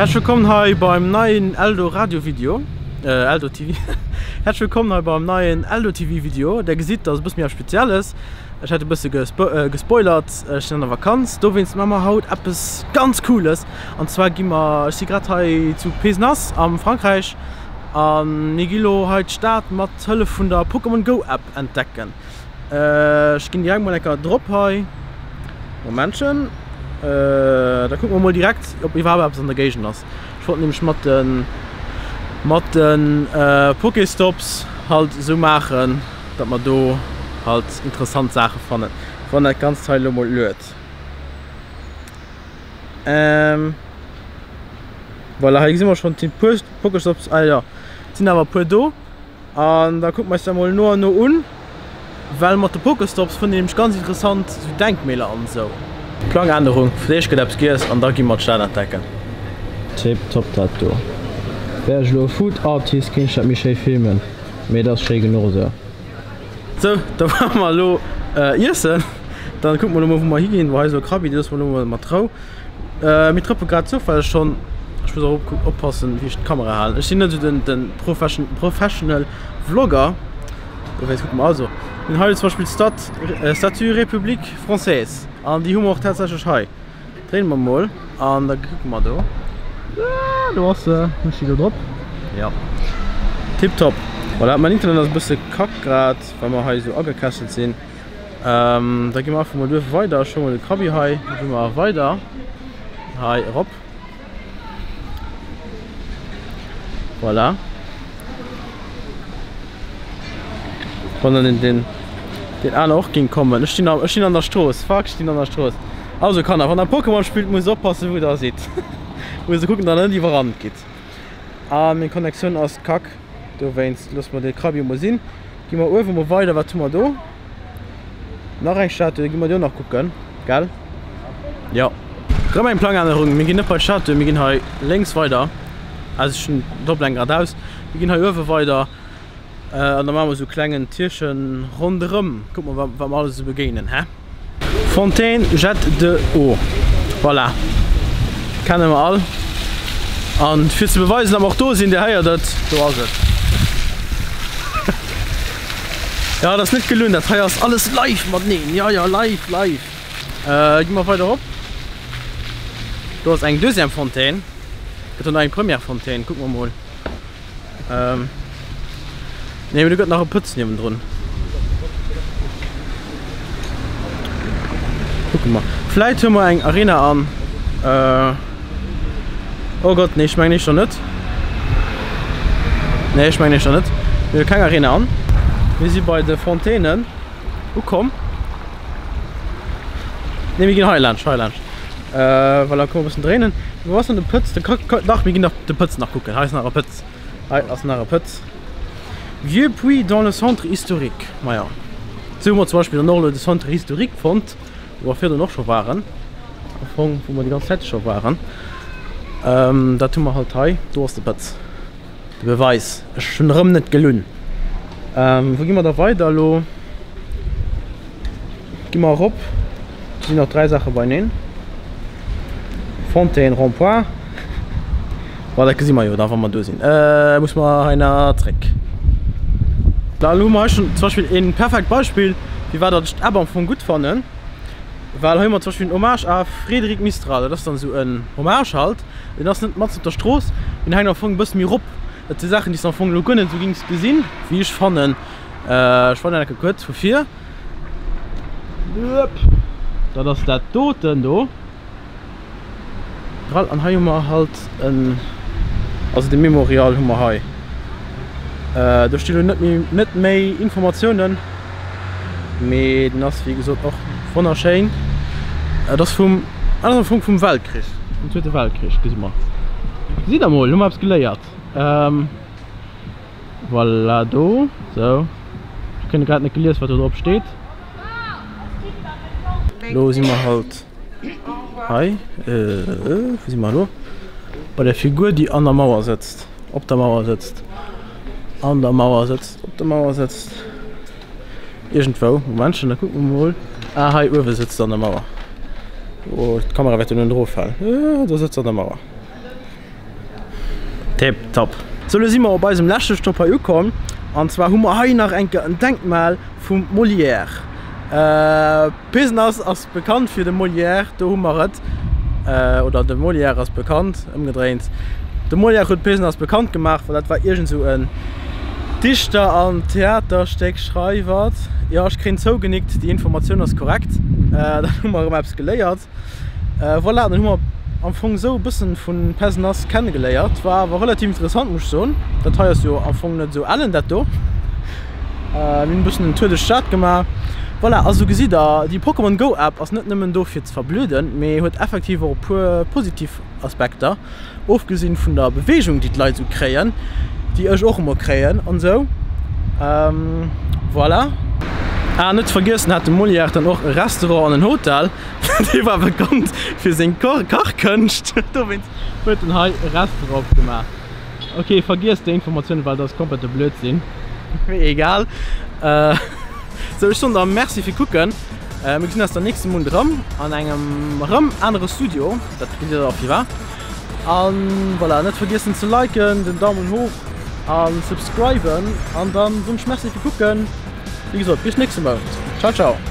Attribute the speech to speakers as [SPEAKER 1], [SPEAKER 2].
[SPEAKER 1] Häerzlech wëllkomm hei beim neien Eldo Radio Video, Eldo TV. Häerzlech wëllkomm hei beim neien Eldo TV Video. Der gesitt, dat ass e bësse méi eppes Spezielles. Ech hat e bësse gespoilert, ech sinn an der Vakanz, dowéinst maache mer haut eppes ganz Cooles. An zwar gi mer, ech si grad hei zu Pézenas am Frankräich a mir gi lo hei d'Stad mat Hëllef vun der Pokémon Go App entdecken. Ech ginn direkt mol enker drop hei. Momentchen. Da kucke mer mol direkt, ob iwwerhaapt eppes an der Géigend ass. Ech wollt nämlech mat de mat de Pokéstops halt esou maachen, datt mer do halt interessant Saache fannen, wann dat Ganzt hei elo mol lued. Voilà, hei gesi mer schonn, et sinn e puer Pokéstops. Ah jo, et sinn awer e puer do. An da kucke mer eis dat mol no an no un, well mat de Pokestops fënnt een nämlech ganz interessant sou Denkmäler an esou. Plangännerung, Fir d'éischt gëtt eppes giess an da gi mer d'Stad entdecken. Tip top dat do. Wär ech elo e Food Artist kéint ech dat méi schéi filmen, mee et ass schéi genuch esou. Sou, da ware mer elo iessen. Dann kucke mer elo mol wou mer higinn. Hei ass elo Krabi, déi loosse mer elo mol mat Rou. Mir trëppe grad zoufälleg schonn. Ech muss och oppassen, wéi ech d'Kamera halen. Ech sinn net esou den, den professional Vlogger. Dowéinst kucke mer. Also, mir hunn hei zum Beispill d'Stat, Statue République Française. An déi hu mer och tatsächlech hei. Dréine mer mol an da kucke mer do. Ah, do ass se. Hunn ech déi do drop? Jo. Tiptop. Voilà, mäin Internet ass e bësse kack grad, well mer hei esou agekesselt sinn. Da gi mer einfach mol duerf weider. Ech hu mol de Krabi hei. Da gi mer weider hei erop. Voilà. Wann dann den, den aner och géing kommen. Ech stinn, ech stinn an der Strooss. Fuck, ech stinn an der Strooss. Also Kanner, wann der Pokémon spillt, musst oppassen, wou der sidd. Musst der kucken, datt der net iwwerrannt gitt. A meng Connectioun ass kack. Dowéinst loosse mer de Krabi emol sinn. Gi mer uewe mol weider, wat hu mer do? Nach eng Statue, gi mer déi och nach kucken, gell? Jo. Rëm eng Plangännerung, mir ginn net bei d'Statue, mir ginn hei lénks weider. Also ech hunn d'Opläng grad aus. Mir ginn hei uewe weider an da maache mer esou e klengen Tierchen ronderëm. Kucke mer, wat mer alles esou begéinen, hä? Fontaine Jet de Eau, voilà, kenne mer all. An fir ze beweisen, datt mer och do sinn, Dir héiert et, do ass et. Jo, dat ass net gelunn, dat hei ass alles live mateneen, jo jo, live, live. Gi mer weider erop, do ass eng deuxième Fontaine, gëtt do nach eng première Fontaine, kucke mer mol. Nee, mee do gëtt nach e Pëtz niewendrun. Kucke mer. Vläit hu mer eng Arena an. Oh Gott, nee, ech mengen éischter net. Nee, ech mengen éischter net. Mir hu keng Arena an. Mir si bei de Fontainen ukomm. Nee, mir ginn hei laanscht, hei laanscht. Voilà, komm e bëssen dréinen. Wou ass dann de Pëtz? De Ka, dach, mir ginn nach de Pëtz nach kucken. Hei ass nach e Pëtz. Hei ass nach e Pëtz. Vieux puits dans le centre historique. Maja, sou hu mer zum Beispill dann och elo de Centre historique fonnt, wou mer virdrun och scho waren. Am Fong, wou mer déi ganz Zäit scho waren. Dat hu mer halt hei. Do ass de Pëtz. De Beweis. Ech hunn erëm net gelunn. Wou gi mer da weider elo? Gi mer erop, do sinn nach 3 Saache beineen. Fontaine, Rond-point. Bon, dat gesi mer jo da, wa mer do sinn. Muss mer hei nach zréck. Da elo hu mer hei schonn zum Beispill e perfekt Beispill, firwat datt ech d'App am Fong gutt fannen. Well hei hu mer zum Beispill en Hommage à Frédéric Mistral. Dat ass dann esou en Hommage halt. Deen ass net matzen op der Strooss, deen hänkt am Fong e bësse méi erop. Dat si Saachen, déi s de am Fong elo guer net esou géings gesinn, wéi ech fannen. Ech fannen enke kuerz vu vir. Dat ass dat doten do. An hei hu mer halt en, also de Memorial hu mer hei. Do sti lo net méi, net méi Informatiounen, mee den ass wéi gesot och wonnerschéin. Et ass vum, ass am Fong vum Weltkrich, vum Zweete Weltkrich, gesi mer. Gesitt der mol, hu mer eppes geléiert. Voilà, do, sou. Ech kënne grad net gelies wat do drop steet. Lo si mer halt hei, wou si mer elo? Bei der Figur déi an der Mauer sëtzt, op der Mauer sëtzt, an der Mauer sëtzt, op der Mauer sëtzt, iergendwou. Momentchen, da kucke mer mol. Ah, hei uewe sëtzt se an der Mauer. Oh, d'Kamera wäert jo net eroffalen. Do sëtzt se an der Mauer. Tip top. Sou, lo si mer op eisem leschte Stopp hei ukomm. An zwar hu mer hei nach eng Kéier en Denkmal vum Molière. Pézenas ass bekannt fir de Molière, do hu mer et. Oder de Molière ass bekannt, ëmgedréint. De Molière huet Pézenas bekannt gemaach, well dat war iergend sou en Dichter an Theaterstéckschreiwer. Jo, ech kréien zougenickt, déi Informatioun ass korrekt. Dann hu mer erëm eppes geléiert. Voilà, dann hu mer am Fong esou e bëssen vun Pézenas kennegeléiert. War awer relativ interessant, muss ech soen. Dat hei ass jo am Fong net esou ellen, dat do. Mir hunn e bëssen en Tour duerch d'Stad gemaach. Voilà, also gesitt der, déi Pokémon Go App ass net nëmmen do fir ze verblöden, mee huet effektiv och e puer positiv Aspekter. Ofgesinn vun der Beweegung déi d'Leit esou kréien, déi ech och emol kréien an esou. Voilà. Ah, net ze vergiessen hat de Molière dann och e Restaurant an en Hotel. Dee war bekannt fir seng Kachkënscht, dowéinst huet en hei e Restaurant opgemaach. Ok, vergiesst déi Informatioun, well dat ass komplette Blödsinn. Mee egal. Sou, ech soen der Merci fir kucken. Mir gesinn eis dann nächste Mount erëm an engem erëm anere Studio. Dat gesitt der och firwat. An voilà, net vergiessen ze liken, den Daumen hoch an subscriben. An dann soen ech Merci fir kucken. Wéi gesot, bis nächste Mount. Ciao, ciao.